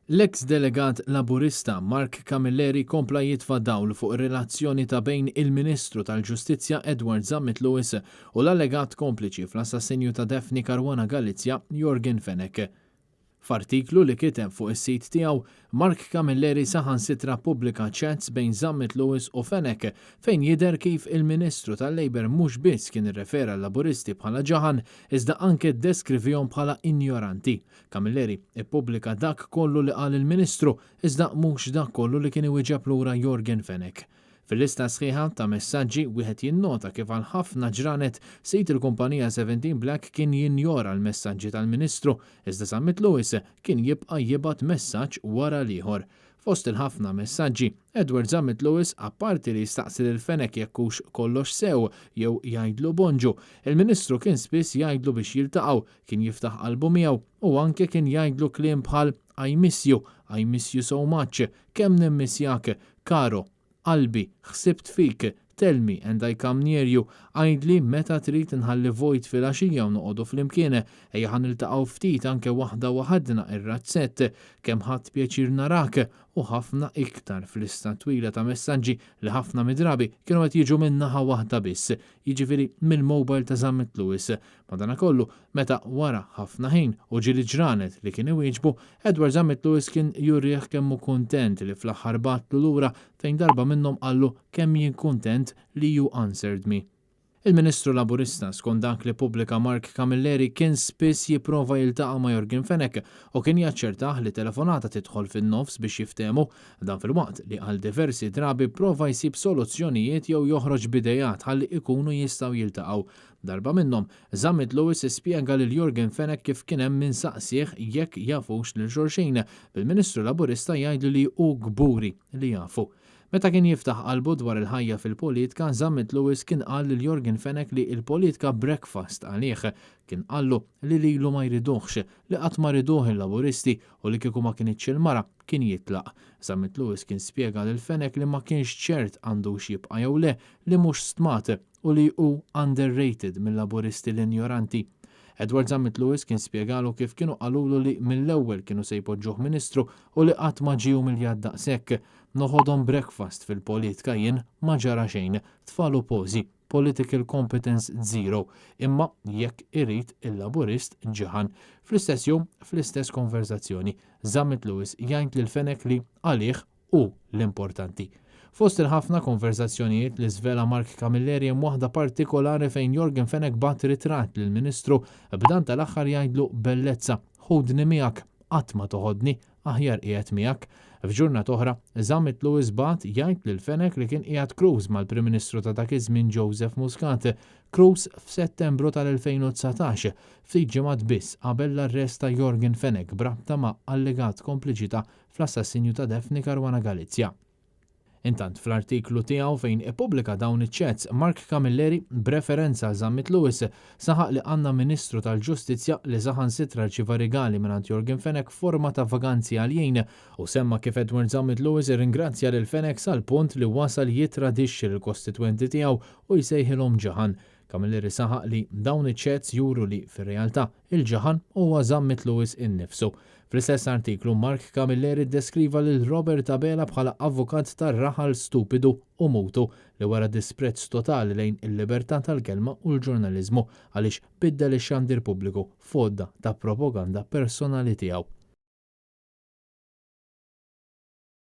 L-eks delegat Laburista Mark Camilleri kompla jitfa' dawl fuq ir-relazzjoni ta' bejn il-Ministru tal-Ġustizzja Edward Zammit Lewis u l-allegat kompliċi fl-assassinju ta' Daphne Caruana Galizia, Yorgen Fenech. F'artiklu li kiteb fuq is-sit tiegħu, Mark Camilleri saħansitra ppubblika chats bejn Zammit Lewis u Fenech fejn jidher kif il-Ministru tal-Labour mhux biss kien irrefera l-Laburisti bħala ġaħan iżda anke ddeskrivihom bħala injoranti. Camilleri ppubblika dak kollu li qal il-Ministru iżda mhux dak kollu li kien iwieġeb lura Yorgen Fenech. Fil-lista sħiħa ta' messaġġi wieħed jinnota kif għal ħafna ġranet sid il-kumpanija Seventeen Black kien jinjora l-messaġġi tal-Ministru iżda Zammit Lewis kien jibqa' jibgħat messaġġ wara l-ieħor. Fost il-ħafna messaġġi, Edward Zammit Lewis apparti li jistaqsi lil Fenech jekk hux kollox sew jew jgħidlu bonġu, il-Ministru kien spiss jgħidlu biex jiltaqgħu, kien jiftaħ qalbu miegħu u anke kien jgħidlu kliem bħal I miss you, I miss you so much, kemm nimmissjak, caro, qalbi, ħsibt fik, tell me and I come near you, għidli meta trid nħalli vojt filgħaxija u noqogħdu flimkien, ejja ħa niltaqgħu ftit anke waħda waħedna ir-razzett, kemm ħadt pjaċir narak, u ħafna iktar f'lista twila ta' messaġġi li ħafna mid-drabi kienu qed jiġu minn naħa waħda biss, jiġifieri mill-mobile ta' Zammit Lewis. Madanakollu, meta wara ħafna ħin u ġieli ġranet li kien iwieġbu, Edward Zammit Lewis kien jurih kemm hu kuntent li fl-aħħar bagħatlu lura fejn darba minnhom qallu kemm jien kuntent li you answered me. Il-Ministru Laburista, skont dak li ppubblika Mark Camilleri, kien spiss jipprova jiltaqa' ma' Yorgen Fenech u kien jaċċertah li telefonata tidħol fin-nofs biex jiftehmu. Dan filwaqt li għal diversi drabi pprova jsib soluzzjonijiet jew joħroġ b'ideat ħalli ikunu jistgħu jiltaqgħu. Darba minnhom, Zammit Lewis spjega lil Yorgen Fenech kif kien hemm min saqsieh jekk jafux lil xulxin, bil-Ministru Laburista jgħidlu li hu kburi li jafu. Meta kien jiftaħ qalbu dwar il-ħajja fil-politka, Zammit Lewis kien qal lil Yorgen Fenech li l-politka breakfast għalih. Kien qallu li lilu ma jriduhx, li qatt ma riduh il-Laburisti u li kieku ma kinitx il-mara, kien jitlaq. Zammit Lewis kien spjega lil Fenech li ma kienx ċert għandux jibqa' jew le, li mhux stmat, u li hu underrated mil-Laburisti l-injoranti. Edward Zammit Lewis kien spjegalu kif kienu qalulu li mill-ewwel kienu se jpoġġuh Ministru u li qatt ma ġie umiljat daqshekk. Noħodhom breakfast fil-politka jien, ma ġara xejn. Tfal u pożi. Political competence zero. Imma jekk irid il-Laburist ġaħan. Fl-istess jum, fl-istess konverżazzjoni, Zammit Lewis jgħid lil Fenech li għalih hu l-importanti. Fost il-ħafna konverżazzjonijiet li żvela Mark Camilleri hemm waħda partikolari fejn Yorgen Fenech bagħat ritratt lill-Ministru b'dan tal-aħħar jgħidlu bellezza, ħudni miegħek, qatt ma toħodni, aħjar qiegħed miegħek. F'ġurnata oħra, Zammit Lewis bagħat jgħid lil Fenech li kien qiegħed cruise mal-Prim Ministru ta' dak iż-żmien Joseph Muscat, cruise f'Settembru tal-2019, ftit ġimgħat biss qabel l-arrest ta' Yorgen Fenech b'rabta ma' allegat kompliċità fl-assassinju ta' Daphne Caruana Galizia. Intant, fl-artiklu tiegħu fejn ippubblika dawn iċ-chats, Mark Camilleri, b'referenza għal Zammit Lewis, saħaq li għandna Ministru tal-Ġustizzja li saħansitra rċieva rigali mingħand Yorgen Fenech f'forma ta' vaganzi għaljin u semma kif Edward Zammit Lewis irringrazzja lil Fenech sal-punt li wasal jittradixxi lill-kostitwenti tiegħu u jsejħilhom ġaħan. Camilleri saħaq li dawn iċ-chats juru li, fir-realtà, il-ġaħan huwa Zammit Lewis innifsu. Fl-istess artiklu, Mark Camilleri ddeskriva lil Robert Abela bħala avukat tar-raħal stupidu u mutu li wera disprezz totali lejn il-libertà tal-kelma u l-ġurnaliżmu għaliex biddel ix-xandir pubbliku f'għodda ta' propaganda personali tiegħu.